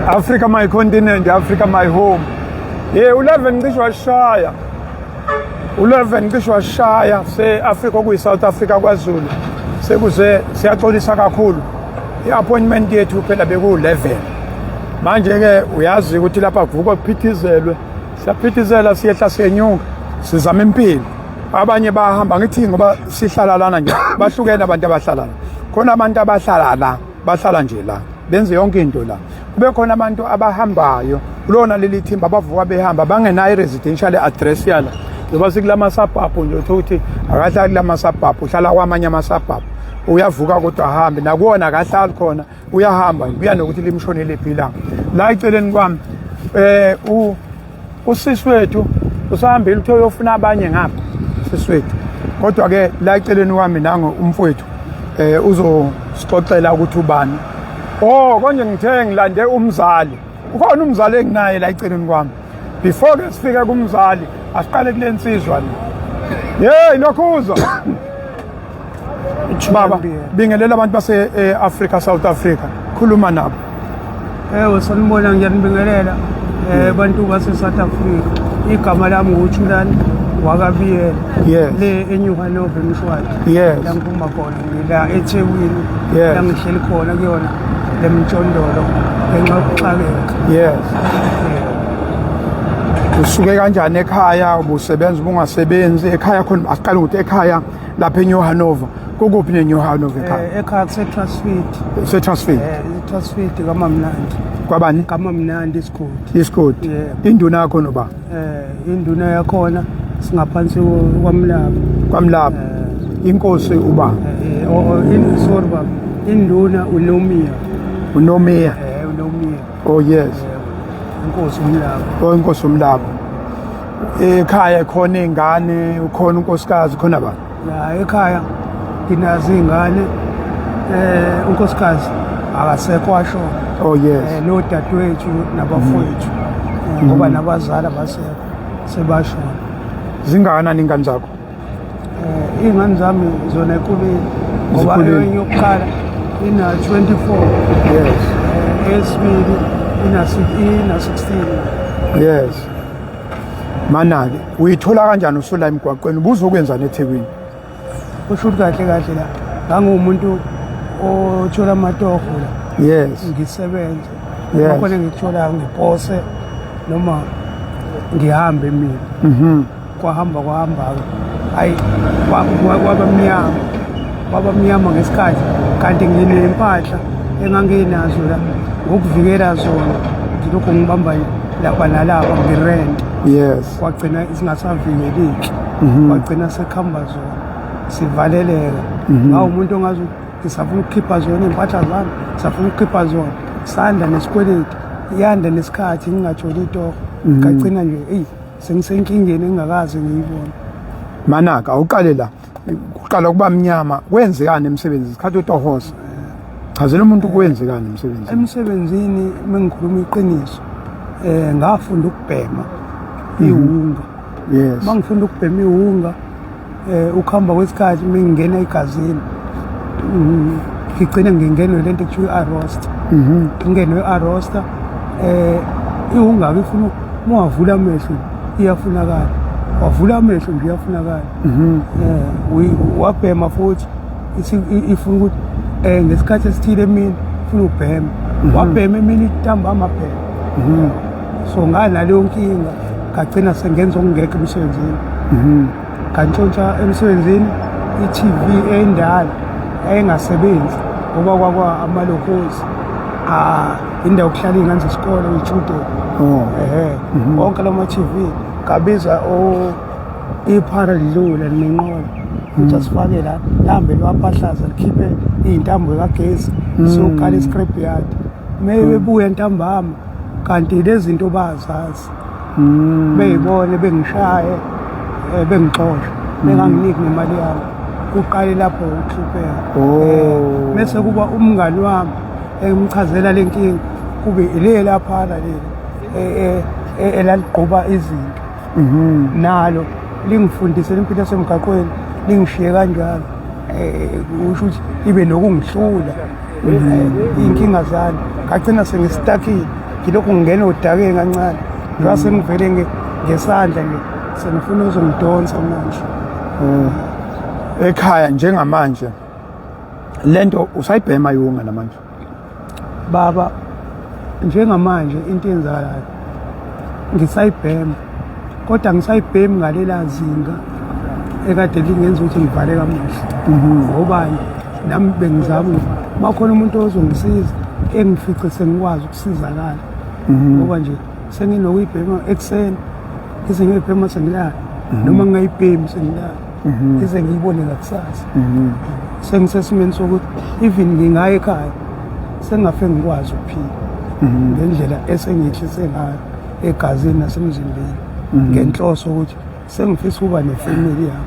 Africa my continent, Africa my home. Ye u11 cishe washaya. U11 cishe washaya se-Africa okuyi South Africa kwaZulu. Sekuze siyaxolisa kakhulu. I-appointment yethu phela beku-11. Manje ke uyazi ukuthi lapha kuvukwa kuphithizelwe. Siyaphithizela siyehla siyenyuka. Sizama impilo. Abanye bahamba ngithi ngoba sihlala lana nje bahlukene abantu abahlala la. Khona abantu abahlala la bahlala nje la benze yonke into la kube khona abantu abahambayo kulona leli thimba abavuka behamba bangenayo i-residential address yala njengoba sikulama suburb nje uthola ukuthi akahlali kulama suburb uhlala kwamanye ama-suburb uyavuka kodwa ahambe nakuwona akahlali khona uyahamba kuya nokuthi limshonele phi ilanga la eceleni kwami um usisi wethu usahambile uthe uyofuna abanye ngapha sisi wethu kodwa ke la eceleni kwami nango umfowethu uzosixoxela ukuthi ubani. Oh konje ngithe ngilande umzali, ukhona umzali enginaye la eceleni kwami. Before ke sifike kumzali asiqale kule nsizwa le. Hey lokhuza baba, bingelela abantu base Africa, South Africa, khuluma nabo. Ewe sanibona, ngiyanibingelela bantu base South Africa. Igama lami nguThulani wakaBiyela. Le eNew Hanover eMshwathi. La ngiphuma khona ngila eThekwini. La ngihleli khona kuyona le mjondolo ngenxa yokuxakeka. Usuke kanjani ekhaya, ubusebenza ubungasebenzi ekhaya khona? Asiqale ukuthi ekhaya lapha eNew Hanover kukuphi ne-New Hanover ekhaya? Ekhaya kuse-Trustfield. Se-Trustfield. I-Trustfield kaMamnandi. Kwabani? KaMamnandi isigodi. Isigodi. Induna yakho noba? Induna yakhona singaphansi kwaMlaba. KwaMlaba. Inkosi uba? Sorry baba. Induna uNomia. uNomia. uNomia. Oh yes. Inkosi uMlaba. Oh inkosi uMlaba. Ekhaya khona ingane, ukhona unkosikazi, khona ba? Ya ekhaya nginazo iy'ngane, unkosikazi akasekho washona. Oh yes. Nodadewethu nabafowethu, ngoba nabazali abasekho sebashona. Zingakanani ingane zakho? Iy'ngane zami zona ikhulile ngoba enye yokuqala ina 24. Yes. Eyesibili ina 16. Yes. Mana-ke uyithola kanjani usula emgwaqweni, ubuzokwenzani eThekwini? Kusho ukuthi kahle kahle la ngangumuntu othola amatoho la. Yes. Ngisebenze. Yes. Khona ngikutholayo ngipose noma ngihambe mina. Kwahamba kwahamba-ke hayi kwaba mnyama, kwaba mnyama ngesikhathi kanti nginempahla enganginazo la ngokuvikela zona ngilokhu ngibamba lapha nalapha ngirent. Yes. Kwagcina singasavikeleki. Kwagcina sekuhamba zona sivaleleka. Ngawu umuntu ongazi ngisafuna ukukhipha zona iy'mpahla zami, ngisafuna ukukhipha zona, sanda nesikweletu, yanda nesikhathi ngingatholi itoho. Ngagcina nje eyi sengisenkingeni engingakaze ngiyibone. Manaka awuqale la kuqala kuba mnyama, kwenzekani emsebenzini isikhathi utohoza? Chazela umuntu kwenzekani emsebenzini. Emsebenzini mengikhuluma iqiniso, ngafunda ukubhema iwunga. Yes. Mangifunda ukubhema iwunga, ukuhamba kwesikhathi mengingena egazini ngigcine ngingenwe lento ekuthiwa i-arosta. Ngingenwe i-arosta, iwunga ke ifuna ungavula amehlo iyafunakala, wavula amehlo nje iyafunakala. Wabhema futhi ifuna ukuthi ngesikhathi esithile emini ufuna ubhema, wabhema emini ntambama bhema. So nganaleyo nkinga ngagcina sengenza okungekho emsebenzini. Ngantshontsha emsebenzini i-TV endala yayingasebenzi ngoba kwakwa amalokhozi indawo yokuhlala iy'ngane zesikole iy'tshudeni. Oh. Wonke la ma-TV ngabiza iphara lidlula nenqola ukuthi asifake la, lihambe liwaphahlaza likhiphe iy'ntambo kagesi siyokala i-scrap yard. Mebebuya ntambama kanti lezi zinto bazazi, beyibone bengishaye, bengixosha benganginiki nemali yami. Kuqale lapho ukuhlupheka. Oh. Bese kuba umngani wami engimchazela le nkinga kube ile laphana leli elaligquba izinto. Nalo lingifundise impilo yasemgaqweni, lingishiye kanjalo. Kusho ukuthi ibe nokungihlula iy'nkinga zami, ngagcina sengistakile. Ngilokhu ngingena odakeni kancane njengoba sengivele ngesandla nje sengifuna uzongidonsa manje. Ekhaya njengamanje lento usayibhema yonga namanje? Baba, njengamanje into eyenzakalayo ngisayibhema, kodwa ngisayibhemi ngalela zinga ekade lingenza ukuthi ngivale kamehlo. Ngobani nami bengizama ukuthi uma khona umuntu ozongisiza engifice sengikwazi ukusizakala, ngoba nje senginokuyibhema ekuseni, ngize ngiyibhema sengilala, noma ngingayibhemi sengilala, ngize ngiyibone ngakusasa. Sengisesimeni sokuthi even ngingaya ekhaya sengingafe ngikwazi ukuphila ngendlela esengiyehlise ngayo egazini nasemzimbeni, ngenhloso ukuthi sengifisa ukuba nefamily yami.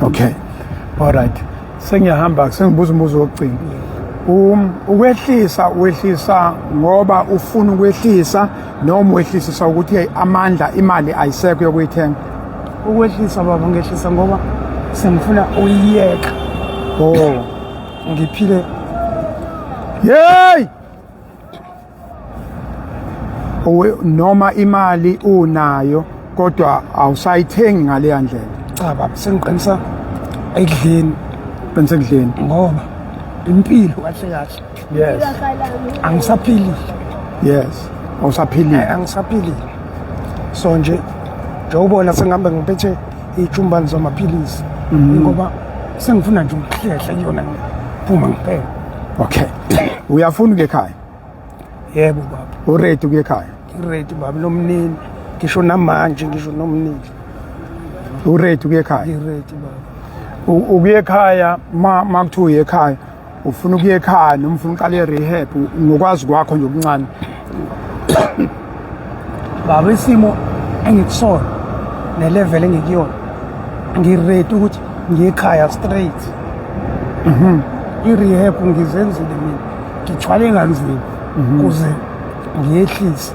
Okay, alright, sengiyahamba, sengibuza umbuzo wokugcina. Ukwehlisa wehlisa ngoba ufuna ukwehlisa, noma wehlisisa ukuthi hey, amandla, imali ayisekho yokuyithenga? Ukwehlisa baba, ngehlisa ngoba sengifuna uyiyeka. Oh. Ngiphile. Yey! Noma imali unayo kodwa awusayithengi ngaleya ndlela? Cha baba, sengiqinisa ekudleni. Qinisa ekudleni. Ngoba impilo kahle kahle angisaphilile. Yes, awusaphilile. Angisaphilile, so nje njengobona sengihambe ngiphethe iy'jumbane zamaphilisi, ngoba sengifuna nje ukuhlehla kuyona, ngiphuma ngiphela. Okay, uyafuna ukuya ekhaya? Yebo baba. Uready ukuya ekhaya? Ngiready baba, nomnini ngisho namanje, ngisho nomnini. Uready ukuya ekhaya? Ngiready baba. Ukuya ekhaya, ma kuthiwa uye ekhaya, ufuna ukuya ekhaya noma ufuna uqala i-rehab, ngokwazi kwakho nje okuncane? Baba, isimo engikusona nelevel engikuyona, ngiready ukuthi ngiye ekhaya straight. I-rehab ngizenzile mina, ngithwale kanzima kuze ngiyehlise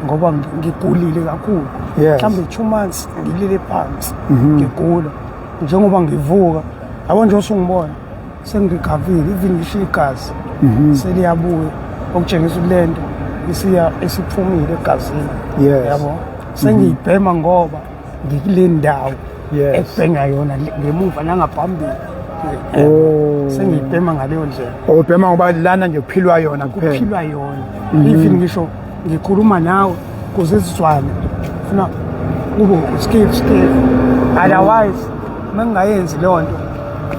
ngoba ngigulile kakhulu. Mhlawumbe 2 months ngilile phansi ngigula. Njengoba ngivuka, yabo nje usungibona sengirikhavile, even ngisho igazi seliyabuya, okutshengisa ukuthi le nto isiya isiphumile egazini. Yabo, sengiyibhema ngoba ngikule ndawo ekubhenywa yona ngemuva nangaphambili. Sengiyibhema ngaleyo ndlela. Ubhema ngoba lana nje kuphilwa yona kuphela. Kuphilwa yona. Even ngisho ngikhuluma nawe kuze sizwane funa kube skip skip, otherwise uma ngingayenzi leyo nto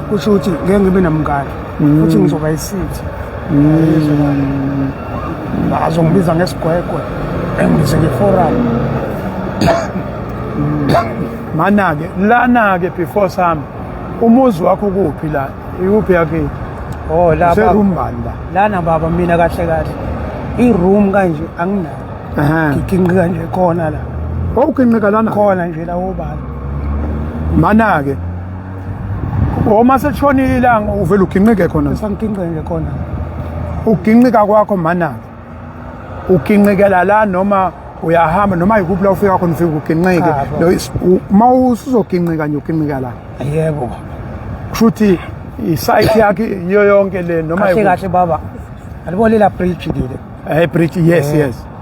kusho ukuthi ngeke ngibe namngane futhi ngizoba isithi, bazongibiza ngesigwegwe, engibize ngeforum. Mana-ke lana-ke, before sami, umuzi wakho kuphi la? Ikuphi yakini? Oh, la baba. Useroom bani la? Lana baba, mina kahle kahle i-room kanje anginayo. Ngiginqika nje khona la. Owuginqika lana? Khona nje la obala. Mana-ke, uma sekushonile ilanga uvele uginqike khona? Sanginqike nje khona. Uginqika kwakho mana-ke, uginqikela la noma uyahamba, noma yikuphi la ufika khona ufike uginqike? Cha, baba. Uma usuzoginqika nje, uginqika la? Yebo. Kusho ukuthi isite yakhe iyo yonke le, noma Kahle yikuphi? kahle baba, alibona la bridge lile? Bridge, yes.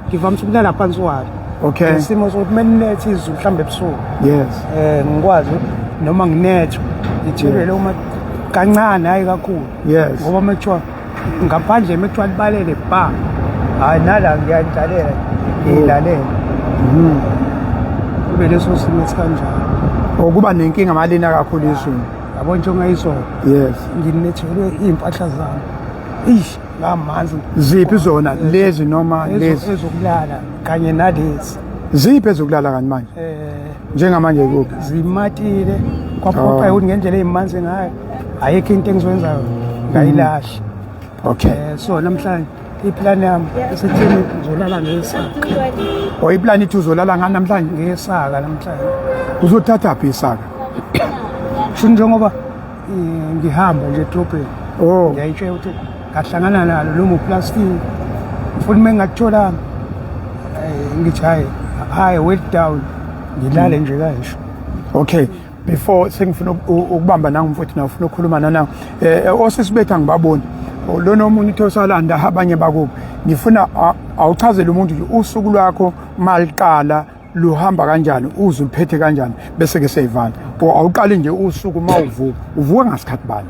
Ngivamise ukulala phansi kwalo ngesimo sokuthi melinetha izulu mhlawumbe ebusuku, ngikwazi noma nginethwe ngithelele uma kancane, hayi kakhulu, ngoba mekuthiwa ngaphandle, mekuthiwa libalele ba, hayi nala ngiyayidlalela, ngiyilalela, kube leso simo esikanjalo. Okuba nenkinga malina kakhulu izulu. Yabo, njengayizolo nginethelwe iy'mpahla zami, ish, ngamanzi. Ziphi zona, lezi noma lezi? Ezokulala kanye nalezi. Ziphi ezokulala kanti manje? Njengamanje kuphi? Zimatile, kwaphoqa ukuthi ngendlela ey'manzi ngayo ayikho into engizoyenzayo, ngayilahla. So namhlanje iplan yami isithini, ngizolala ngesaka. O, iplan ithi uzolala ngani namhlanje? Ngesaka namhlanje. Uzothatha phi isaka? Sho njengoba ngihamba nje edrobheni, ngiyayitshela ukuthi ngahlangana nalo noma uplastic, futhi uma ngingakutholanga, ngithi hayi hayi, well down, ngilale nje kanje. Okay, before sengifuna ukubamba nangu mfowethu, nawe ufuna ukukhuluma nana osisi bethu, angibaboni. Lona omunye uthe usalanda abanye bakubo. Ngifuna awuchazele umuntu nje usuku lwakho maliqala luhamba kanjani, uze uliphethe kanjani, bese ke seyivala. Or awuqali nje usuku mawuvuka, uvuka ngasikhathi bani?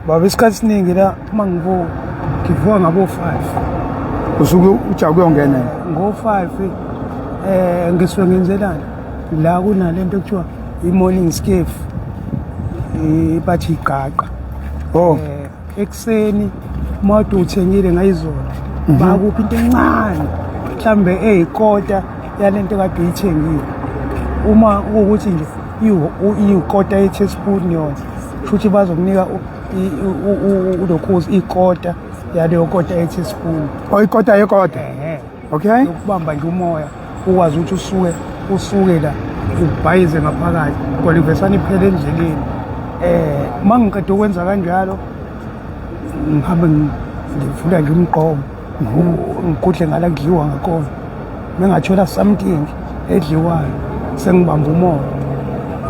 Baba, isikhathi esiningi la uma ngivuka, ngivuka ngabo-5. Usuke ujaha kuyongena. Ngo-5 ngisuke ngenzelani la kunalento ekuthiwa i-morning skiff, bathi igaqa. Oh. Ekuseni uma ude uthengile ngayizolo, bakuphi into encane mhlambe eyikota yalento kade uyithengile. Uma kuwukuthi nje iyikota ye-teaspoon yona, futhi bazokunika ulokhuzi ikota yaleyo kota ye-teaspoon. Oh, ikota yekota. Ehhe. Okay. Ukubamba nje umoya, ukwazi ukuthi usuke la ubhayize ngaphakathi kodwa ivesane iphele endleleni. Uma ngiqeda ukwenza kanjalo, ngihambe ngivula nje umgqomo, ngigudle ngala kudliwa ngakhona, mengathola something edliwayo sengibamba umoya.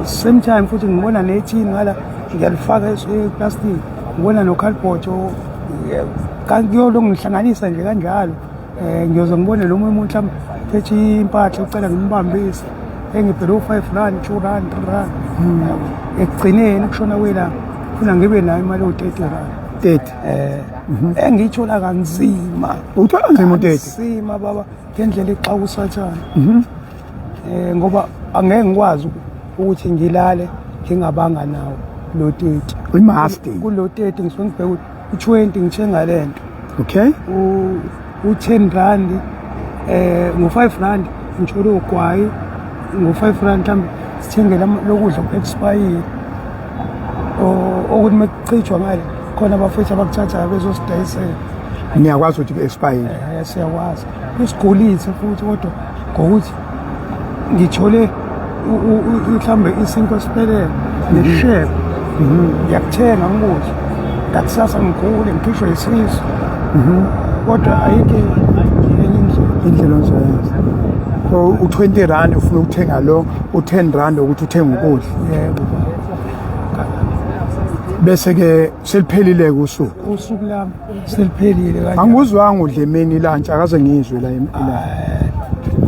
Same time futhi ngibona nethini ngala, ngiyalifaka eplastic, ngibona no-cardboard kuyolo ngihlanganisa nje kanjalo. Ngiyoze ngibone noma umuntu mhlawumbe phethe impahla, ucela ngimbambise, engibhele u-5 rand, 2 rand, 3 rand. Ekugcineni kushona kwelanga funa ngibe nayo imali ewu-30 rand. 30. Engiyithola kanzima. Uthola nzima u-30? Kanzima baba, ngendlela exaka usathane. Ngoba angeke ngikwazi ukuthi ngilale ngingabanga nawo lo 30. I-must. Kulo 30 ngisuke ngibheke ukuthi u-20 ngithenga lento. Okay. U-10 rand, ngo-5 rand ngithola ugwayi, ngo-5 rand mhlawumbe sithenge lokudla ku-expire, okuthi uma kuchithwa ngale khona abafethu abakuthathayo bezosidayisela. Niyakwazi ukuthi ku-expire? Siyakwazi. Usigulise futhi, kodwa ngokuthi ngithole mhlawumbe isinkwa esiphelele nesishebo, ngiyakuthenga ngikudla, ngakusasa ngigule ngikhishwe isisu, kodwa ayikho enye indlela. Indlela ozoyenza. So u-20 rand ufuna ukuthenga lo, u-10 rand ukuthi uthenge ukudla. Yebo. Bese ke seliphelile usuku. Usuku lami seliphelile kanjalo. Angikuzwanga udla emini lunch, akaze ngizwe la la.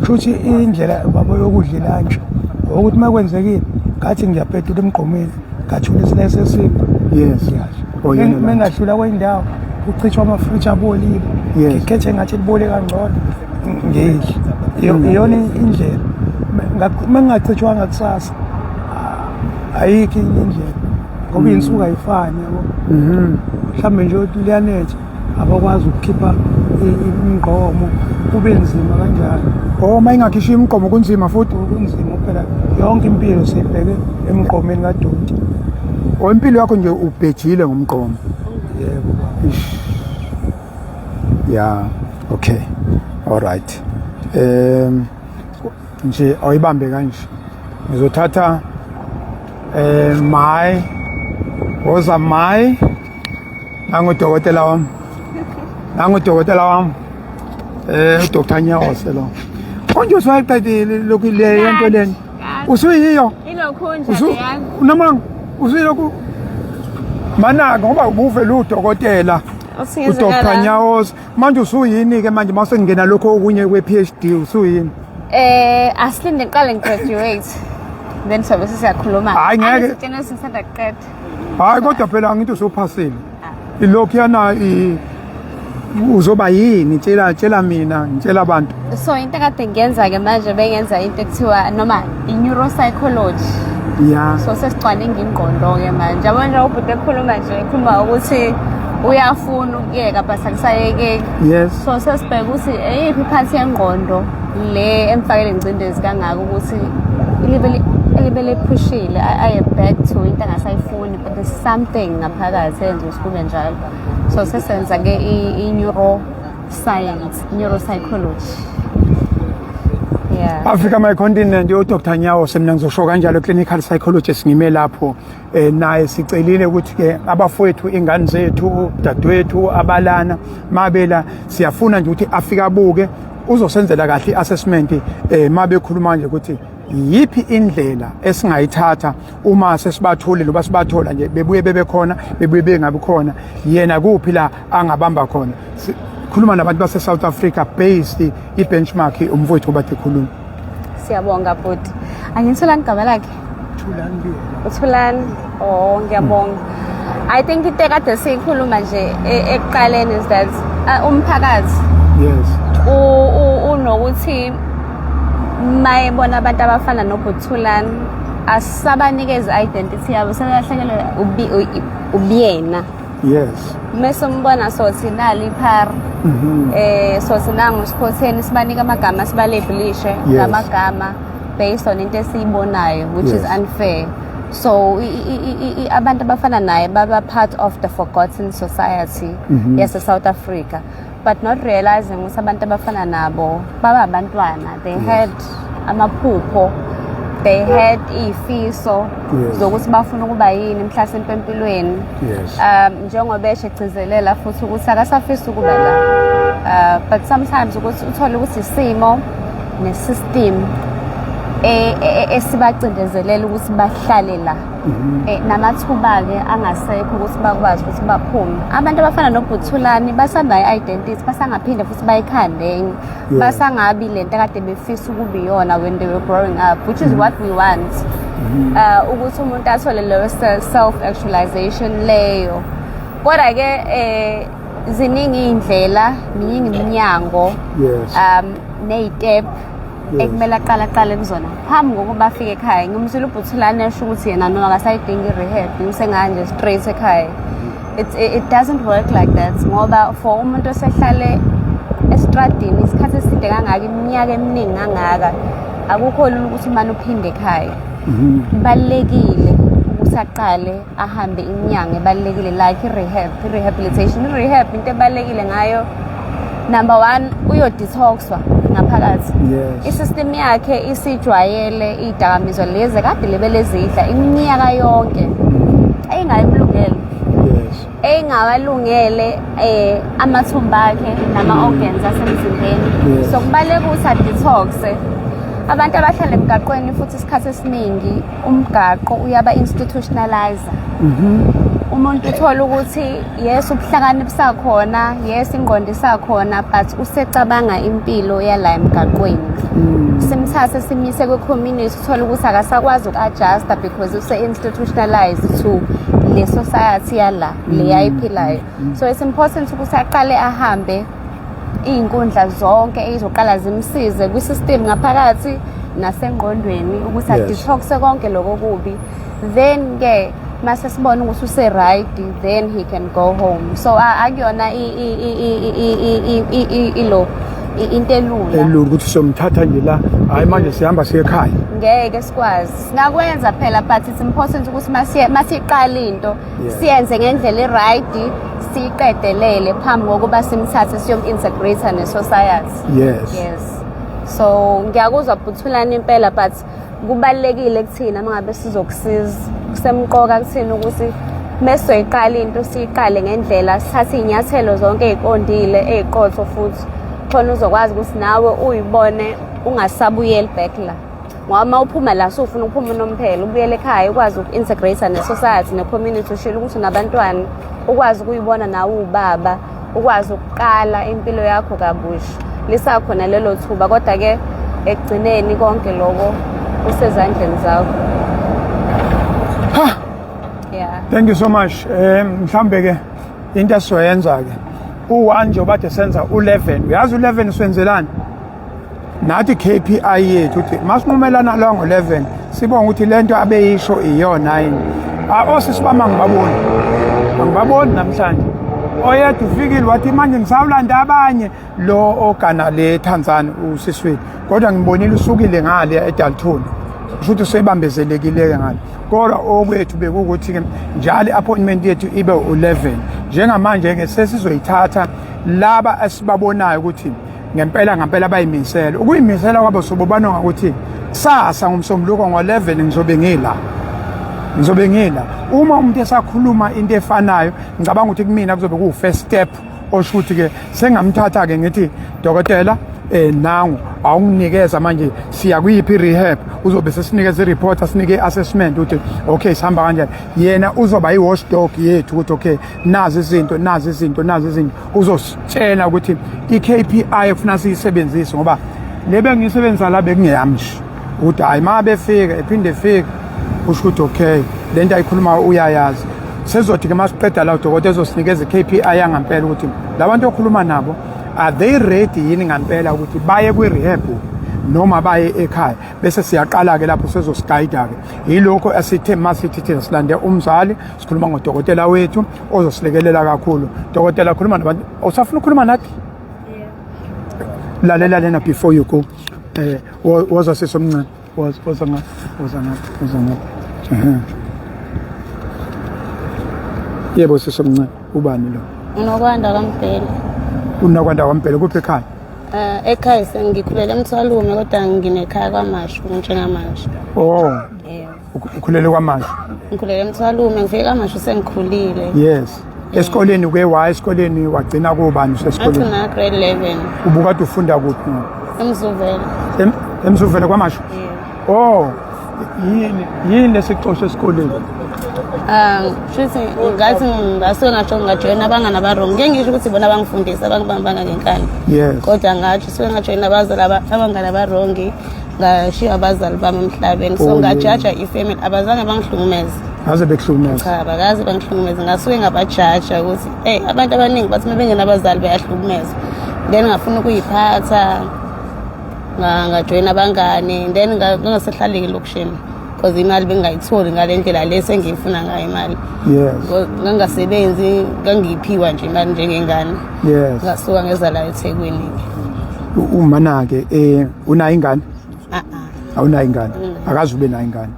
Kushuthi indlela baba yokudla lunch ukuthi uma kwenzekile ngathi ngiyapetula emgqomeni, ngathola isilese esinkwa. Yes. Oh, yena lunch. Mengadlula kwendawo kuchithwa amafriji abolile, ngikhethe ngathi libole kangcono ngidle. Iyona indlela. Mengingachithwanga kusasa, ayikho enye indlela, ngoba iy'nsuku ayifani yabo. Mhlawumbe nje ukuthi liyanetha, abakwazi ukukhipha imigqomo, kube nzima kanjalo. Oh, uma ingakhishwa imigqomo kunzima futhi. Kunzima phela, yonke impilo siyibheke emgqomeni kadoti. Oh, impilo yakho nje ubhejile ngomgqomo. Yebo baba. Yeah, okay. All right. Nje awuyibambe kanje. Ngizothatha my woza my nangudokotela wami. Nangudokotela wami. uDr Nyawose lo. Konje usuyiqedile lokhu le yonto leni. Usuyiyo? Ilokhu nje leyana. Noma usuyilokhu mana ngoba ubuvele udokotela. uDr Nyawose manje usuyini ke manje mase ngena lokho okunye kwe PhD usuyini? Asilinde ngiqale ngigraduate. Then sobe sesiyakhuluma. Hayi, ngeke. Angisitshena sisanda kuqeda. Hayi, kodwa phela ngithi usuphasile. Ilokhu yana uzoba yini? Tshela mina, ngitshela abantu. So into ekade ngiyenza ke manje, bengenza into ekuthiwa noma i-neuropsychology. So sesicwaninga ingqondo ke manje. Yabo nje ubhuti ekhuluma nje, ekhuluma ukuthi uyafuna ukuyeka but akusayekeki. So sesibheka ukuthi eyiphi iphathi yengqondo le emfakele ingcindezi kangaka ukuthi ilibele ephushile aye back to into angasayifuni, but there's something ngaphakathi eyenza ukuthi kube njalo. So sesenza ke i-neuro science, neuropsychology. Yeah. Africa My Continent, uDr Nyawose, mina ngizosho kanjalo, clinical psychologist, ngime lapho. Naye sicelile ukuthi ke abafowethu, ingane zethu, dadewethu abalana mabela, siyafuna nje ukuthi afike abuke, uzosenzela kahle i-assessment mabe khuluma nje ukuthi yiphi indlela esingayithatha uma sesibathole loba sibathola nje bebuye bebe khona, bebuye bengabi khona, yena kuphi la angabamba khona. Khuluma nabantu base South Africa based i-benchmark umfowethu obade khuluma. Siyabonga bhuti. Angithulani igama lakhe? Thulani Biyela. Uthulani? Oh, ngiyabonga. I think into ekade siyikhuluma nje ekuqaleni is that umphakathi unokuthi mayebona abantu abafana noBhuthulani asabanikeza identity yabo, sebelahlekelwe ubuyena. Mese umbona sothi nali iphara. Sothi nangu sikhotheni, sibanika amagama, sibalabelishe ngamagama based on into esiyibonayo, which is unfair. So abantu abafana naye baba part of the forgotten society yase South Africa, but not realizing ukuthi abantu abafana nabo baba abantwana. They had amaphupho, they had izifiso zokuthi bafuna ukuba yini mhlasimpe empilweni. Njengoba eshe egcizelela futhi ukuthi akasafisi ukuba la, but sometimes ukuthi uthole ukuthi isimo ne-system esibacindezelela ukuthi bahlale la, namathuba-ke angasekho ukuthi bakwazi ukuthi baphume. Abantu abafana noBhuthulani basanayo i-identity, basangaphinde futhi bayikhande enye, basangabi lento akade befisa ukuba iyona when they were growing up, which is what we want, ukuthi umuntu athole leyo self actualization leyo. Kodwa-ke ziningi iy'ndlela, miningi iminyango ney'step ekumele aqale aqale kuzona phambi kokuba afike ekhaya. Ngimzwile uBhuthulane esho ukuthi yena no akasayidingi i-rehab, usenganje straight ekhaya. It doesn't work like that, ngoba for umuntu osehlale estradini isikhathi eside kangaka, iminyaka eminingi kangaka, akukho lula ukuthi umane uphinde ekhaya. Kubalulekile ukuthi aqale ahambe iminyango ebalulekile, like i-rehab, i-rehabilitation. I-rehab, into ebalulekile ngayo, number one, uyo-detoxwa ngaphakathi. I-system yakhe isijwayele iy'dakamizwa lezi kade lebelezidla iminyaka yonke ey'ngayimlungele, ey'ngawalungele amathumba akhe nama-organs asemzimbeni. So kubaluleke ukuthi a-detoxe. Abantu abahlala emgaqweni futhi isikhathi esiningi umgaqo uyaba institutionalizer. Umuntu uthola ukuthi yes, ubuhlakani busakhona, yes, ingqondo isakhona, but usecabanga impilo yala emgaqweni. Simthathe simyise kwi-community, uthole ukuthi akasakwazi uku-adjusta because use-institutionalized to le society yala le ayiphilayo. So it's important ukuthi aqale ahambe iy'nkundla zonke ey'zoqala zimsize kwi-system ngaphakathi nasengqondweni ukuthi a-detoxe konke lokho kubi. Then ke mase sibona ukuthi use-right, then he can go home. So akuyona ilo into elula. Elula ukuthi somthatha nje la, hayi, manje sihamba siye ekhaya. Ngeke sikwazi. Singakwenza phela, but it's important ukuthi masiqala into siyenze ngendlela e-right, siyiqedelele phambi kokuba simthathe siyom-integrate ne-society. Yes, so ngiyakuzwa Bhuthulani impela, but kubalulekile kuthina uma ngabe sizokusiza, kusemqoka kuthina ukuthi mesizoyiqala into siyiqale ngendlela, sithathe iy'nyathelo zonke ey'qondile, ey'qotho futhi, khona uzokwazi ukuthi nawe uyibone ungasabuyeli back la, ngoba uma uphuma la sufuna ukuphuma unomphela, ubuyele ekhaya, ukwazi uku-integrate ne-society ne-community. Ushilo ukuthi unabantwana, ukwazi ukuyibona nawe uwubaba, ukwazi ukuqala impilo yakho kabusha. Lisakhona lelo thuba, kodwa-ke ekugcineni konke loko kusezandleni zakho. Ha. Yeah. Thank you so much. Mhlambe ke into esizoyenza ke u1 nje obade senza u11, uyazi u11 siwenzelani nathi? KPI yethu uthi masinqumelana la ngo11, sibonga ukuthi lento abeyisho iyona yini. Ah, osisi bami angibaboni, angibaboni namhlanje. Oyedwa ufikile wathi manje ngisawulanda abanye, lo ogana le Tanzania usiswini, kodwa ngibonile usukile ngale eDalton, kusho ukuthi usebambezelekile ngale. Kodwa okwethu bekuwukuthi ke njalo i-appointment yethu ibe u-11. Njengamanje ke sesizoyithatha laba esibabonayo ukuthi ngempela ngempela bayimisela. Ukuyimisela kwabo sobobana ngokuthi kusasa ngomsombuluko ngo-11 ngizobe ngila, ngizobe ngila. Uma umuntu esakhuluma into efanayo, ngicabanga ukuthi kumina kuzobe kuwu-first step osho ukuthi ke sengamthatha ke ngithi dokotela. Nangu awunginikeza manje, siya kuyiphi rehab? Uzobe sesinikeza i-report, asinike i-assessment ukuthi okay, sihamba kanjani. Yena uzoba i-watchdog yethu ukuthi okay, nazi izinto, nazi izinto, nazi izinto. Uzositshela ukuthi i-KPI efuna siyisebenzise, ngoba le bengiyisebenzisa la bekungeyami nje, ukuthi hayi, ma befika ephinde efika, usho ukuthi okay, le nto ayikhuluma uyayazi. Sezothi-ke masiqeda la, udokotela ezosinikeza i-KPI yangampela ukuthi la bantu okhuluma nabo, are they ready yini ngampela ukuthi baye kwi-rehab noma baye ekhaya? Bese siyaqala-ke lapho, sezosigayida-ke. Yilokho esithe masithi thina silande umzali, sikhuluma ngodokotela wethu ozosilekelela kakhulu. Dokotela, khuluma nabantu. Usafuna ukukhuluma nathi? Lalela lena before you go. Woza sisomncane, woza, woza nga, woza nga, woza nga. Ehhe. Yebo sisomncane, ubani lo? Unokwanda kaMbhele. Unokwanda kwaMbhele, kuphi ekhaya? Ekhaya sengikhulele eMthwalume, kodwa nginekhaya kwaMashu njengamanje. Oh. Yebo. Ukhulele kwaMashu? Ngikhulele eMthwalume, ngifike kwaMashu sengikhulile. Yes. Esikoleni uke waya esikoleni, wagcina kubani usesikoleni? Ngagcina grade 11. Ubukade ufunda kuphi? EMzuvele. EMzuvele kwaMashu? Yebo. Oh, yini lesixosho esikoleni? Shuthi ngathi ngasuke ngasho ngajoyina abangani aba-wrong. Ngeke ngisho ukuthi bona bangifundisa, abangibambanga ngenkani. Kodwa ngathi suke ngajoyina abazali abangani aba-wrong, ngashiya abazali bami emhlabeni. So ngajaja ifamily, abazange bangihlukumeze. Ngaze bekuhlukumeza? Cha, abakaze bangihlukumeze. Ngasuke ngabajaja ukuthi hey, abantu abaningi bathi uma bengenabazali bayahlukumezwa. Then ngafuna ukuyiphatha, ngajoyina abangani, then ngangasehlaleki elokishini because imali bengingayitholi ngale ndlela le sengiyifuna ngayo imali. Ngangasebenzi, ngangiyiphiwa nje imali njengengane. Ngasuka ngeza la eThekwini. Umana-ke unayo ingane? A-a. Awunayo ingane? Akaze ube nayo ingane?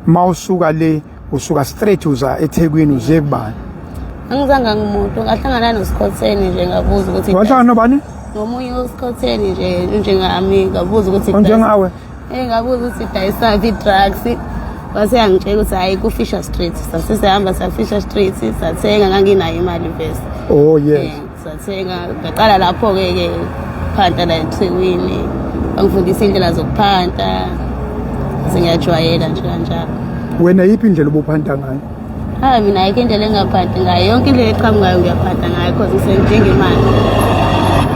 Ma usuka le, usuka straight uza eThekwini, uze kubani? Angizange ngumuntu, ngahlangana noSikhotheni nje, ngabuza ukuthi Wahlangana nobani? Nomunye uSikhotheni nje njengami, ngabuza ukuthi Onjengawe? Ngabuza ukuthi idayisaphi i-drugs, wase yangitshela ukuthi hhayi, ku-Fisher Street. Sase sihamba sa-Fisher Street, sathenga, nganginayo imali vese. Oh yes. Sathenga, ngaqala lapho-ke ke phanta la eThekwini, bangifundisa iy'ndlela zokuphanta, sengiyajwayela nje kanjalo. Wena yiphi indlela obuphanta ngayo? Hayi, mina ayikho indlela engingaphanti ngayo, yonke indlela eqhamukayo ngiyaphanta ngayo cause ngisengidinga imali.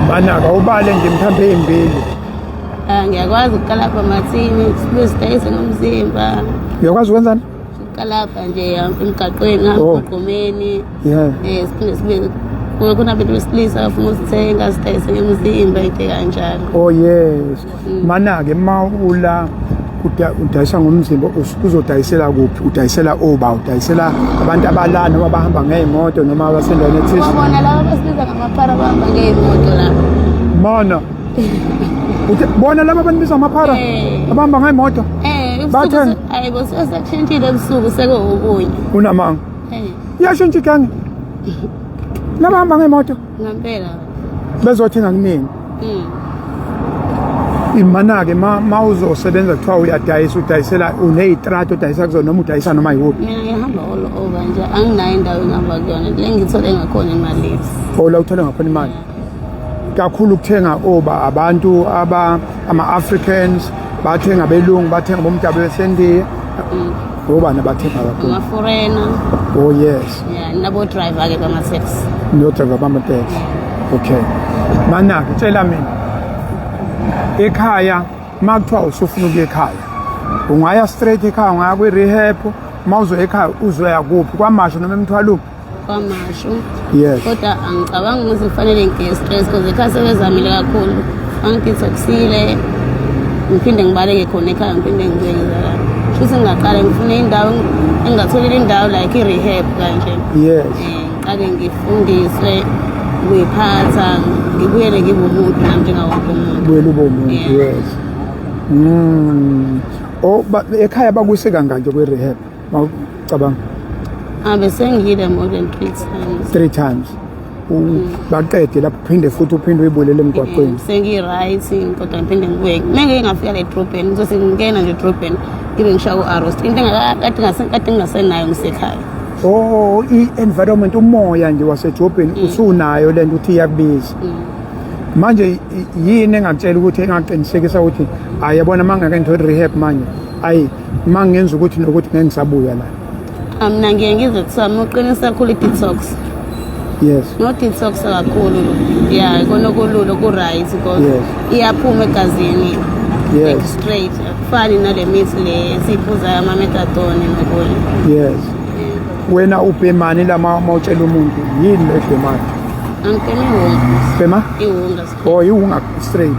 Manaka ubale nje mhlawumbe ey'mbili. Ngiyakwazi ukukalapha amathini, sibuye sidayise ngomzimba. Uyakwazi ukwenzani? Ukukalapha nje emgaqweni, Oh. emgqomeni. Yeah. Siphinde sibuye kube khona abantu besilisa abafuna usithenga, sidayise ngemzimba, into kanjalo. Oh yes. Mana-ke ma ula udayisa ngomzimba, uzodayisela kuphi? Udayisela oba? Udayisela abantu abala noma abahamba ngey'moto noma abasendaweni ethize? Wabona laba abasibiza ngamaphara, abahamba ngey'moto la. Mana. Uthe bona laba abanibiza amaphara abahamba ngey'moto? Ebusuku. Hayi bo, sekushintshile, ebusuku sekuwukunye. Unamanga. Iyashintsha igenge. Laba hamba ngey'moto Ngampela. Bezothenga kunini? Imana-ke ma uzosebenza kuthiwa uyadayisa, udayisela uney'trato odayisa kuzona noma udayisa noma yikuphi? Mina ngihamba all over nje, anginayo indawo engihamba kuyona. Le ngithole ngakhona imali. Oh, la uthole ngakhona imali. Kakhulu ukuthenga oba abantu aba ama-Africans bathenga, abelungu bathenga, bomdabu besendiya, obani abathenga kakhulu? Ama-foreigner. Oh yes. Yeah, nabo-driver-ke bama-taxi. No-driver bama-taxi. Okay. Mana-ke tshela mina, ekhaya ma kuthiwa usufuna ukuya ekhaya, ungaya straight ekhaya, ungaya kwi-rehab? Ma uzoya ekhaya uzoya kuphi, kwaMashu noma eMthwalume? KwaMashu. Yes. Kodwa angicabangi ukuthi kufanele ngiye stress because ekhaya sebezamile kakhulu, bangidetoxile, ngiphinde ngibaleke khona ekhaya, ngiphinde ngibuye ngizala. Shuthi ngingaqala ngifune indawo, engingatholile indawo like i-rehab kanje. Ngiqale ngifundiswe ukuyiphatha, ngibuyele ngibe umuntu nami njengawo wonke umuntu. Buyela ube umuntu. Yeah. Yes. Oh, ekhaya bakuse kangaki kwi-rehab mawucabanga? Ah, bese ngiyile more than 3 times. Three times. Baqede lapho, uphinde futhi uphinde uyibulele emgwaqweni? Sengiyi-right, kodwa ngiphinde ngibuye. Uma ngike ngafika la edrobheni, ngizothi ngingena nje edrobheni, ngibe ngishaya ku-arrest, into kade ngingasenayo ngisekhaya. Oh, i-environment, umoya nje wasedrobheni, usunayo lento uthi iyakubiza. Manje yini engakutshela ukuthi, engaqinisekisa ukuthi hayi, yabona, uma ngake ngithole rehab manje, ayi, uma ngenza ukuthi nokuthi ngeke ngisabuya la? Ah, mina ngiye ngizwe kuthiwa uma uqinisa kakhulu i-detox. No-detox kakhulu, ya, ikona okulula, oku-right, because iyaphuma egazini like straight, akufani nale mithi le esiyiphuzayo, ama-methadone nokunye. Yes. Wena ubhemani la ma utshela umuntu, yini le ebhemayo? Angibhemi iwunga. Bhema? Iwunga. Oh, iwunga straight.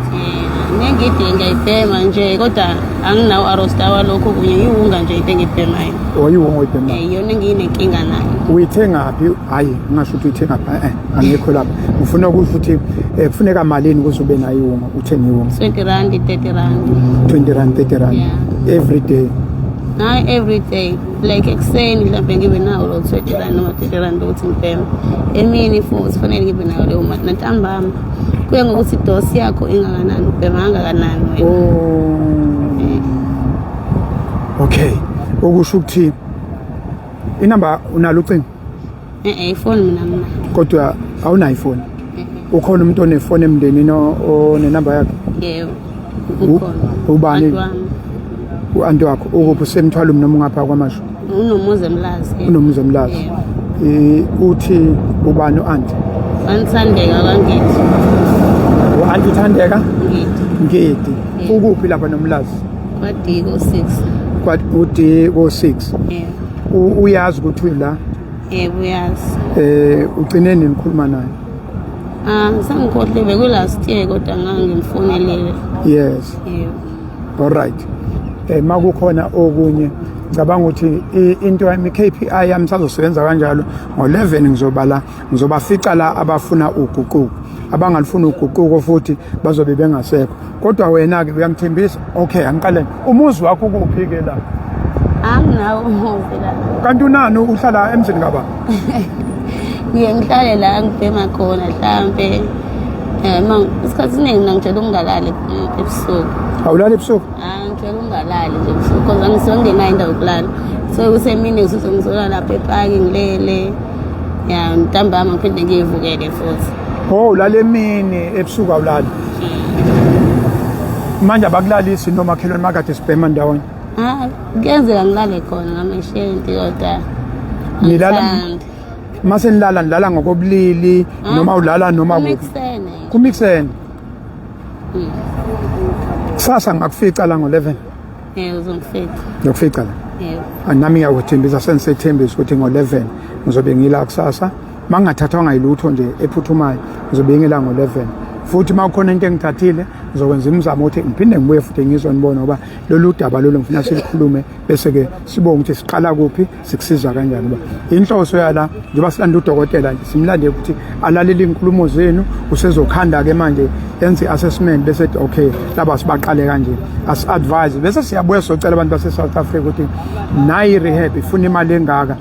Ngengide ngiyayibhema nje, kodwa anginawo arosta walokho kunye, iwunga nje into engiyibhemayo. Oh, iwunga oyibhemayo. Iyona engiyinenkinga nayo. Uyithengaphi? Hayi, ngingasho ukuthi uyithengaphi, angikho lapha. Ngifuna ukusho ukuthi kufuneka malini ukuze ube nayo iwunga, uthenge iwunga? 20 rand, 30 rand. 20 rand, 30 rand. Yeah. Every day? Hayi every day, like ekuseni mhlawumbe ngibe nawo lo 20 rand noma 30 rand ukuthi ngibheme. Emini futhi kufanele ngibe nayo leyo mali, nantambama. Kuya ngokuthi idosi yakho ingakanani, ubhema kangakanani wena. Oh. Okay. Okusho ukuthi inamba unalo ucingo? Ifoni mina nginayo. Kodwa awunayo ifoni? Ukhona umuntu onefoni emndenini onenamba yakhe? Yebo. Ukhona. Ubani? Anti wami. U-anti wakho ukuphi, usemthwalo noma ungapha kwamasho? Unomuzi eMlazi. Unomuzi eMlazi. Yebo. Uthi ubani u-anti? Anti Thandeka kaNgidi. U-anti Thandeka? Ngidi. Ngidi. Yebo. Ukuphi lapha noMlazi? Kwa-D ko-6. Kwa u-D ko-6. Yebo. Uyazi ukuthi uyila? Yebo, uyazi. Ugcine nini ukukhuluma naye? Ah, sengikhohliwe, beku-last year, kodwa ngangimfonelile. Yebo. All right. Makukhona okunye, ngicabanga ukuthi into yami, KPI yami sazosebenza kanjalo. Ngo11 ngizobala, ngizobafica la abafuna uguquko, abangalifuni uguquko futhi bazobe bengasekho. Kodwa wena ke uyangithembisa? Okay, angiqale. Umuzi wakho ukuphi ke la? Anginawo umuzi la. Kanti unani, uhlala emzini kababa? Ngiye ngihlale la ngibhema khona mhlampe. Ma isikhathi esiningi mina ngijwayele ukungalali ebusuku. Awulali ebusuku? Ah, ngijwayele ukungalali nje ebusuku because angisuke ngingenayo indawo yokulala. So kusemini ngisuke ngizolala lapha epaki ngilele. Ya, ntambama ngiphinde ngiyivukele futhi. Oh, ulala emini, ebusuku awulali. Manje abakulalisi nomakhelwane makade sibhema ndawonye? Ah, kuyenzeka ngilale khona ngamashenti, kodwa angithandi. Mase nilala, nilala ngokobulili noma ulala noma kuphi? Kumixene. Kumixene. Kusasa ngakufica la ngo-11? Yebo, uzongifica. Ngiyokufica la. Yebo. Nami ngiyakuthembisa, sengisethembisa ukuthi ngo-11 ngizobe ngila kusasa. Uma ngingathathwanga yilutho nje ephuthumayo, ngizobe ngila ngo-11. Futhi uma kukhona into engithathile, ngizokwenza imizamo ukuthi ngiphinde ngibuye futhi ngizonibona, ngoba lolu daba lolu ngifuna silikhulume, bese-ke sibonge ukuthi siqala kuphi, sikusiza kanjani. Ngoba inhloso yala, njengoba silanda udokotela nje, simlande ukuthi alalele iy'nkulumo zenu, usezokhanda-ke manje enze i-assessment, bese ethi okay, laba sibaqale kanje, asi-advise, bese siyabuya sizocela abantu base-South Africa ukuthi nayi i-rehab ifuna imali engaka,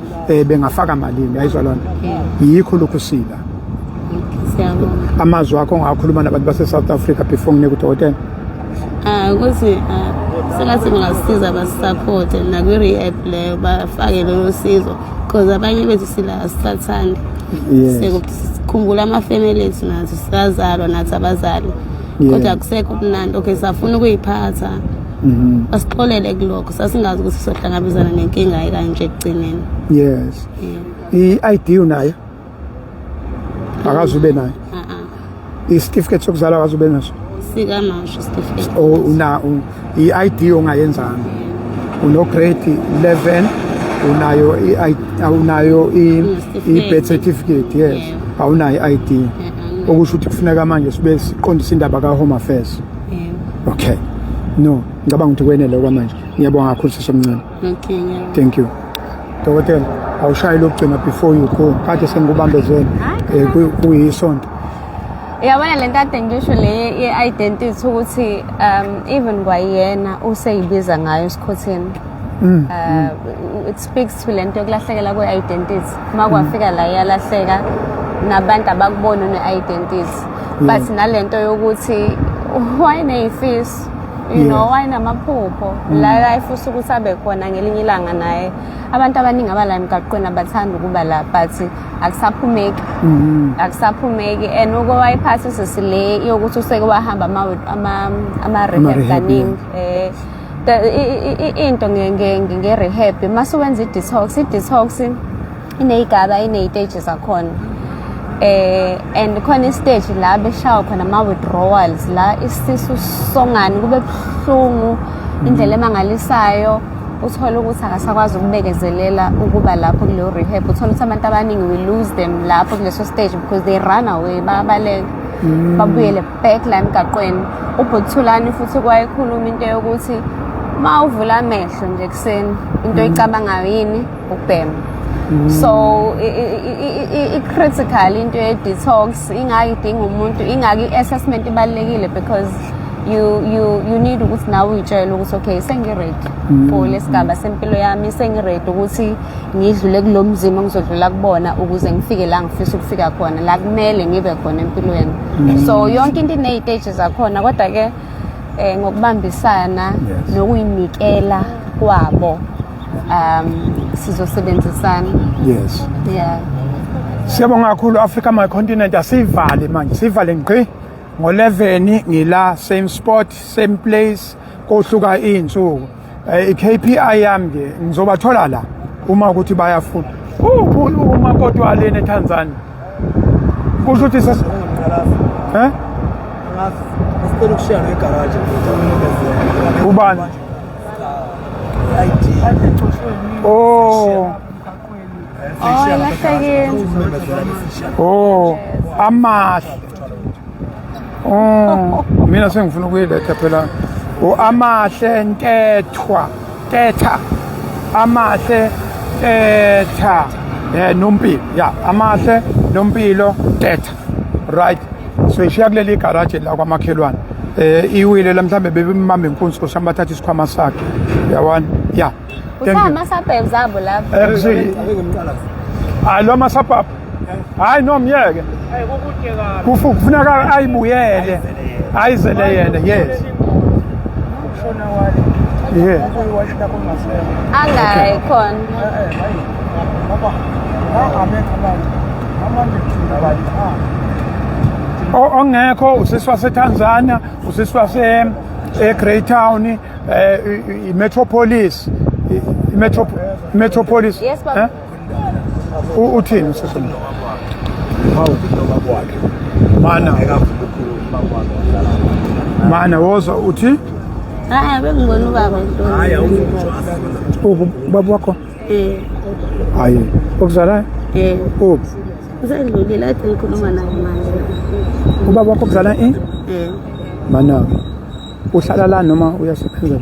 bengafaka malini. Ayizwa loo nto, yikho lokhu sila. Siyabonga. Amazwi akho ongakhuluma nabantu base-South Africa before nginike udokotela? Ah, ukuthi sengathi bangasiza, basupporte nakwi-rehab leyo, bafake lolo sizo, because abanye bethu sila asisathandi. Sikhumbula ama-family ethu, nathi sazalwa nathi abazali, kodwa akusekho ubunandi. Okay, safuna ukuyiphatha. Basixolele kulokho, sasingazi ukuthi sohlangabezana nenkinga ekanje ekugcineni. I-ID unayo? Akaze ube nayo? Isitifiketi sokuzalwa akaze ube naso? Sikamasho isitifiketi. O una i-ID ongayenzanga, uno grade 11, unayo i awunayo i-birth certificate? Yes. Awunayo i-ID? Okusho ukuthi kufuneka manje sibe siqondise indaba ka-Home Affairs. Yebo. Okay, no, ngicabanga ukuthi kwenele kwamanje. Ngiyabonga kakhulu, sisomncane. Okay, ngiyabonga. Thank you. Dokotela, awushayi lokugcina before you go, kade sengikubambezele, kuyisonto. Uyabona le nto ade ngisho le ye-identity, ukuthi even kwayena useyibiza ngayo esikhotheni. It speaks to lento yokulahlekela kwe-identity. Uma kwafika la iyalahleka, nabantu abakuboni une-identity. But nalento yokuthi wayeney'fiso. you know wayenamaphupho la la efisa ukuthi abe khona ngelinye ilanga naye. Abantu abaningi abala emgaqweni abathanda ukuba la, but akusaphumeki, akusaphumeki. And uke wayiphatha isisi le yokuthi useke wahamba ama-rehab Ama-rehab, kaningi. Into nge-rehab, mase wenza i-detox, i-detox iney'gaba, iney'stage zakhona, and khona istage la beshawa khona ama-withdrawals, la isisu songani kube buhlungu indlela emangalisayo. Uthole ukuthi akasakwazi ukubekezelela ukuba lapho kuleyo rehab. Uthole ukuthi abantu abaningi, we lose them lapho kuleso stage because they run away, bayabaleka, babuyele back la emgaqweni. Ubhuthulani futhi kwayekhuluma into yokuthi uma uvula amehlo nje ekuseni, into oyicabangayo yini? Ukubhema. So i-critical into ye-detox, ingake idinga umuntu, ingake i-assessment ibalulekile, because you need ukuthi nawe uyitshele ukuthi okay, sengi-ready for lesigaba sempilo yami, sengi-ready ukuthi ngidlule kulo mzimo engizodlula kubona ukuze ngifike la ngifisa ukufika khona, la kumele ngibe khona empilweni. So yonke into iney'stage zakhona, kodwa-ke ngokubambisana nokuyinikela kwabo, sizosebenzisana. Yeah. Siyabonga kakhulu, Africa My Continent. Asivale manje, sivale ngqi ngo-11, ngila same spot, same place, kohluka iy'nsuku. I-KPI yami nje, ngizobathola la uma ukuthi bayafuna. Uphi umakoti walena eTanzania? Kusho ukuthi ses eh Sicela ukushiya negaraji. Ubani? ID. Oh. Oh, ilahlekile. Oh, amahle. Oh, mina sengifuna ukuyiletha phela. O amahle ntethwa, tetha. Amahle tetha. Nompilo. Ya, amahle nompilo tetha. Right. So ishiya kuleli garage la kwamakhelwane. Iwile la, mhlambe bebembamba inkunzi nkosi yami, bathatha isikhwama sakhe. Yabona? Yeah. Thank you. Kuthiwa ama-suburbs abo lapho. Hayi, lo ama-suburb, hayi, no, myeke. Kufuneka ayibuyele, ayizele yena, yes, yeah. Angayi khona. Ongekho usisi waseTanzania, usisi wase eGreytown, i-Metropolis, i-Metropolis. Yes, baba. Eh? Uthini usisi? Hawu, mana mana, woza uthi. Hayi, bengibona ubaba. Hayi, Uphi ubaba wakho? Eh. Hayi, okuzalayo? Eh. Uphi? Usedlulile, ade ngikhuluma naye manje. Ubaba wakho okuzala eh? Eh. Mana, uhlala la noma uyasebenza?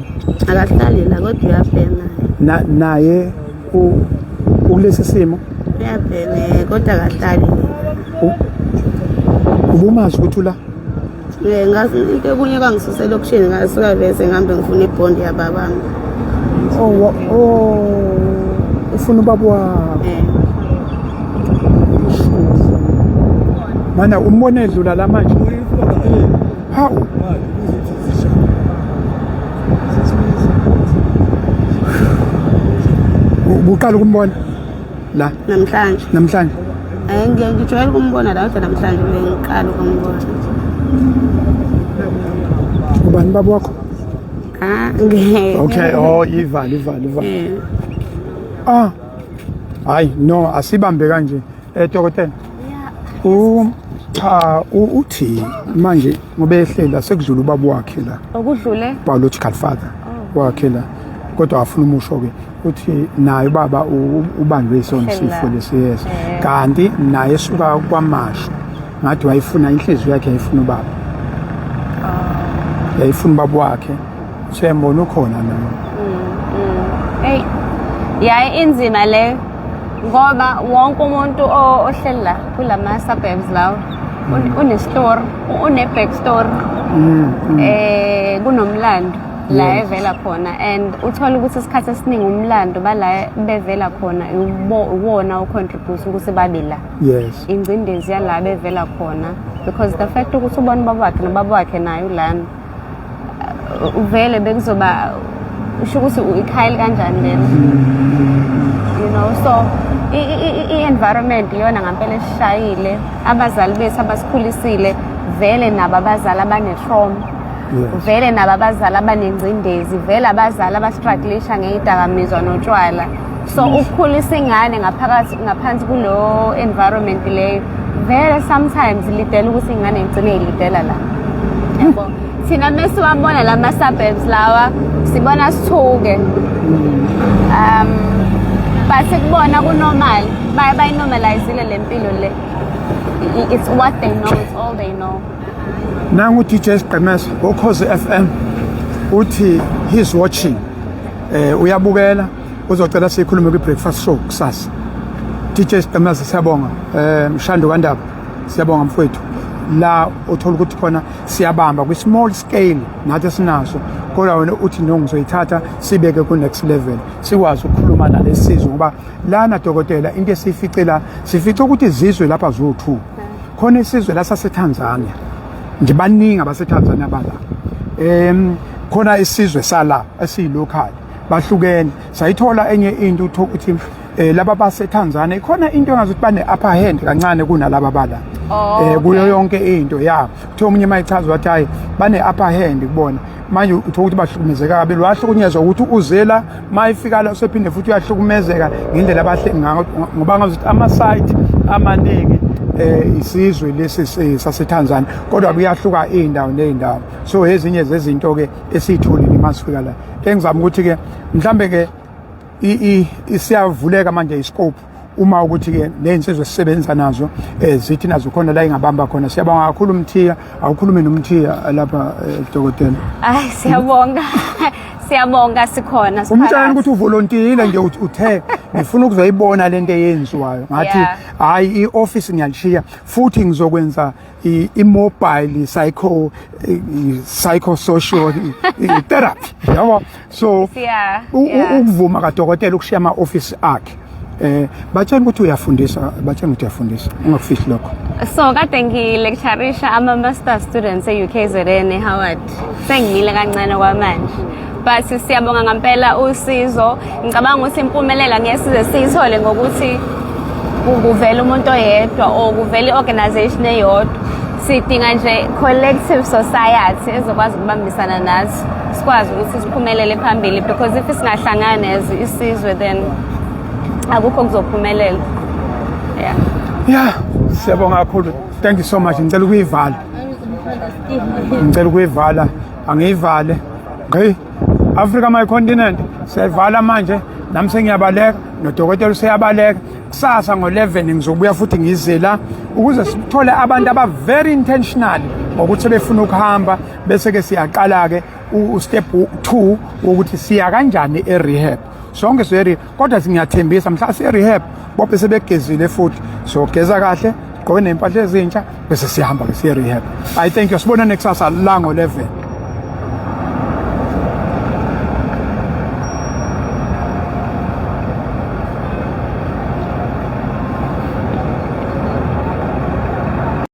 Akahlali la, kodwa uyabhema. Na naye ukulesi simo? Uyabhema, kodwa akahlali. Ubumazi ukuthi ula? Eh, ngazi into ekunye kwangisuse elokishini, ngasuka bese ngihambe ngifuna ibhondi yababami. Oh, ufuna ubaba wakho? Eh. Mana, umbone edlula la manje? Hawu, ubuqala ukumbona la? Namhlanje. Namhlanje? Eh, ngijwayele ukumbona la, kodwa namhlanje bengiqala ukumbona. Ubani baba wakho? Ah, ngeke. Okay, oh, ivale, ivale, ivale. Eh. Ah, hayi, no, asibambe kanje. Dokotela, cha, uthi manje ngoba ehlela sekudlula ubaba wakhe la. Okudlule? Biological father wakhe la, kodwa afuna umusho ke uthi naye ubaba ubanjwe isona Ehlela. sifo lesi, yes. Kanti naye esuka kwamasho, ngathi wayefuna, inhliziyo yakhe yayifuna ubaba, yayifuna ubaba wakhe, siyambona ukhona naye. Hey, yayi inzima le, ngoba wonke umuntu ohleli la kulama suburbs lawo une-story, une-back story, kunomlando la evela khona, and uthola ukuthi isikhathi esiningi umlando bala bevela khona iwona ocontribute ukuthi babe la. Ingcindezi yala bevela khona, because the fact ukuthi ubona ubaba wakhe nobaba wakhe naye ulana. Vele bekuzoba usho ukuthi ikhaya kanjani lelo, so i-environment iyona ngampela esishayile. Abazali bethu abasikhulisile vele nabo abazali abane-trauma, vele nabo abazali abanengcindezi, vele abazali abastrugglisha ngey'dakamizwa notshwala. So ukukhulisa ingane ngaphakathi ngaphansi kulo environment leyo, vele sometimes lidela ukuthi ingane igcine ilidela la, yabo. Thina mesiwabona lama suburbs lawa, sibona sithuke, but kubona kunormal, bayinormalizile le mpilo le. It's what they know, it's all they know. Nangu DJ Sigqemeza Ukhozi FM uthi he's watching, uyabukela, uzocela sikhulume kwi breakfast show kusasa. DJ Sigqemeza, siyabonga. Mshando kaNdaba, siyabonga mfowethu. La uthola ukuthi khona siyabamba kwi small scale nathi sinaso, kodwa wena uthi no, ngizoyithatha sibeke ku next level, sikwazi ukukhuluma nalesizwe, ngoba lana dokotela into esiyificela, sifice ukuthi izizwe lapha ziwu2. Khona isizwe la saseTanzania nje, baningi abaseTanzania bala, khona isizwe sala esiyilocal, bahlukene. Sayithola enye into, utho ukuthi laba baseTanzania ikhona into engazuthi bane upper hand kancane kunalaba bala kuyo yonke into ya. Kuthiwa omunye mayichaza wathi hayi, bane upper hand kubona. Manje uthola ukuthi bahlukumezeka kabili, wahlukunyezwa ukuthi uzela mayifika la, usephinde futhi uyahlukumezeka ngendlela abahle ngayo, ngoba ngazuthi ama-site amaningi isizwe lesi saseTanzania, kodwa kuyahluka iy'ndawo ney'ndawo. So ezinye zezinto ke esiyitholile masifika la, engizama ukuthi ke mhlambe ke isiyavuleka manje iscope, uma ukuthi ke nezinsizwa esisebenza nazo zithi nazo khona la ingabamba khona. Siyabonga kakhulu Mthiya, awukhulume noMthiya lapha, dokotela. Ay, siyabonga, siyabonga, sikhona. Umtshela siphakathi. Ukuthi uvolontiile nje, uthe ngifuna ukuzoyibona lento eyenziwayo, ngathi hayi, i-office ngiyalishiya futhi ngizokwenza i-mobile psychosocial therapy, yabo. So ukuvuma kadokotela ukushiya ama-office akhe, batshela ukuthi uyafundisa, batshela ukuthi uyafundisa, ungakufihli lokho. So kade ngilecturisha ama-master students e-UKZN e-Howard. Sengimile kancane kwamanje, but siyabonga ngempela usizo. Ngicabanga ukuthi impumelelo ngeke size siyithole ngokuthi kuvele umuntu oyedwa or kuvele i-organization eyodwa. Sidinga nje collective society ezokwazi ukubambisana nathi, sikwazi ukuthi siphumelele phambili, because if singahlangani as isizwe, then akukho kuzophumelela, yeah. Yeah, siyabonga kakhulu, thank you so much. Ngicela ukuyivala, ngicela ukuyivala, angiyivale. Ngqi, Africa my continent, siyayivala manje. Nami sengiyabaleka, nodokotela useyabaleka. Kusasa ngo-11 ngizobuya futhi ngize la ukuze sithole abantu aba very intentional ngokuthi sebefuna ukuhamba, bese-ke siyaqala-ke u-step 2 wokuthi siya kanjani e-rehab. Sonke siye, kodwa ngiyathembisa mhla siye rehab bophe sebegezile futhi, sogeza kahle, gqoke ney'mpahla ezintsha, bese siyahamba-ke siye rehab. I thank you, sibonane kusasa la ngo-11.